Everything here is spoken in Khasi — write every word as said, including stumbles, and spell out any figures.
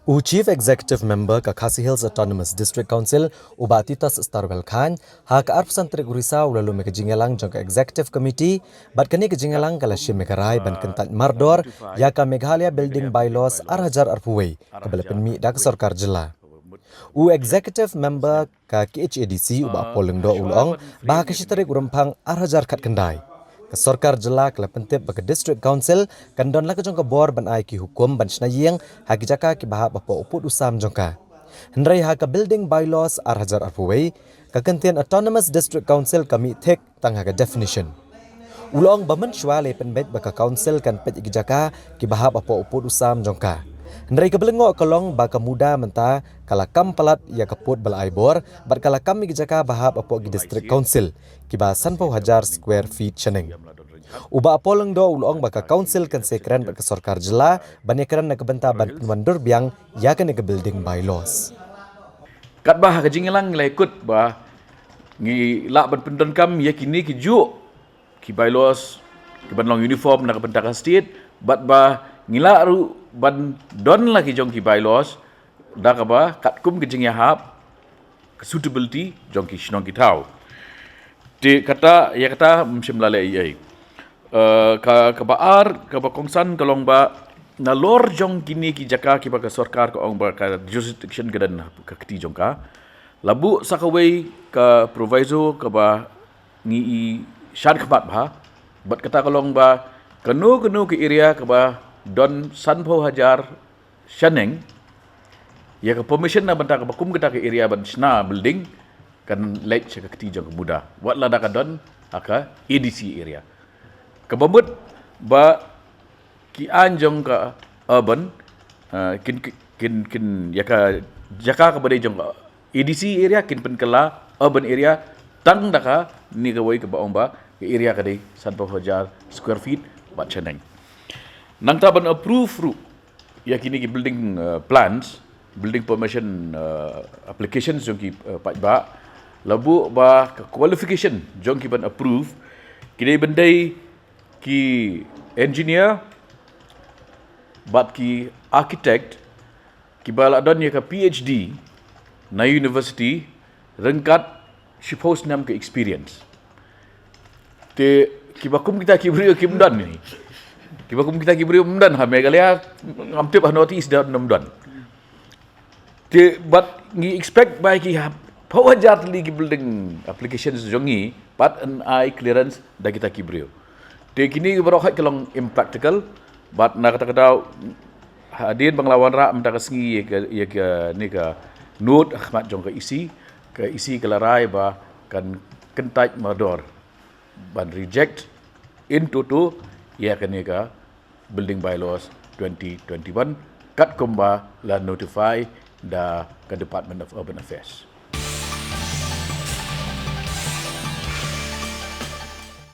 U Chief Executive Member ka Khasi Hills Autonomous District Council, u Bah Titus Starwell Chyne, ha ka arphew san tarik u Risaw u la lum ïa ka jingïalang jong ka Executive Committee, bad kane ka jingïalang ka la shim ïa ka rai ban kyntait mardor ïa ka Meghalaya Building Bylaws ar hajar arphew wei, kaba la pynmih da ka sorkar jylla. U Executive Member ka K H A D C, u Bah Paul Lyngdoh, u la ong ba ha ka shi tarik u Rymphang ar hajar khatkhyndai, ka sorkar jylla ka la pyntip ba ka District Council kan don la ka jong ka bor ban ai ki hukum ban shna ïing ha ki jaka kiba hap hapoh u pud u sam jong ka. Hynrei ha ka Building Bylaws ar hajar arphew wei, ka kyntien Autonomous District Council ka mih thik tang ha ka definition. U la ong ba mynshuwa la pynbeit ba ka Council kan peit ïa ki jaka kiba hap hapoh u pud u sam jong ka. Hynrei kaba lyngngoh ka long ba ka MUDA mynta ka la kam palat ïa ka pud ba la ai bor, bad ka la kam ïa ki jaka ba hap hapoh ki District Council, kiba sanphew hajar square feet shaneng. U Bah Paul Lyngdoh u la ong ba ka Council kan sa ïakren bad ka sorkar jylla ban ïakren na ka bynta ban pynwandur biang ïa kane ka Building Bylaws. Katba ha ka jingïalang ngi la ïakut ba ngi lah ban pyndonkam ïa kine ki juh ki bylaws kiban long uniform na ka bynta ka state, bad ba ngi lah ruh ban don la ki jong ki bylaws da kaba katkum ka jingïahap, ka suitability jong ki shnong ki thaw. Te kata, ïa kata ym shym la leh ei ei. Eh, ka, kaba ar, kaba kongsan ka long ba nalor jong kine ki jaka kiba ka sorkar ka ong ba ka jurisdiction ka don ha ka kti jong ka, la buh sa kawei ka proviso kaba ngi i shad khmat bha, bad kata ka long ba kano kano ka area kaba don sanphew hajar shaneng, ïa ka permission na bynta kaba kum kata ka area ban shna building kan leit sha ka kti jong ka MUDA, wat lada ka don ha ka A D C area. Kaba mut ba ki aiñ jong ka urban, eh, kin, kin, kin, ïa ka jaka kaba dei jong ka A D C area kin pynkylla urban area tang da kane kawei kaba ong ba ka area ka dei sanphew hajar square feet bad shaneng. Nangta ban approve ruh ïa kine ki building, eh, plans, building permission, eh, applications jong ki, eh, paidbah, la buh ba ka qualification jong ki ban approve ki dei ban dei ki engineer bad ki architect kiba la don ïa ka P H D na university ryngkat shiphew snem ka experience. Te kiba kum kita ki briew kim don ni. Kiba kum kita ki briew ym don ha Meghalaya, ngam tip ha North East don ym don. Te bad ngi expect ba ki hapdeng hajar tylli ki building applications jong ngi pat yn ai clearance da kita ki briew. Te kine baroh hi ki long impractical, bad na kata ka daw hadien ba nga la wanrah mynta ka sngi ïa ka, ïa kane ka note ha khmat jong ka E C, ka E C ka la rai ba kan kyntait mardor ban reject in toto ïa kane ka Building Bylaws twenty twenty-one katkum ba la notify da ka Department of Urban Affairs.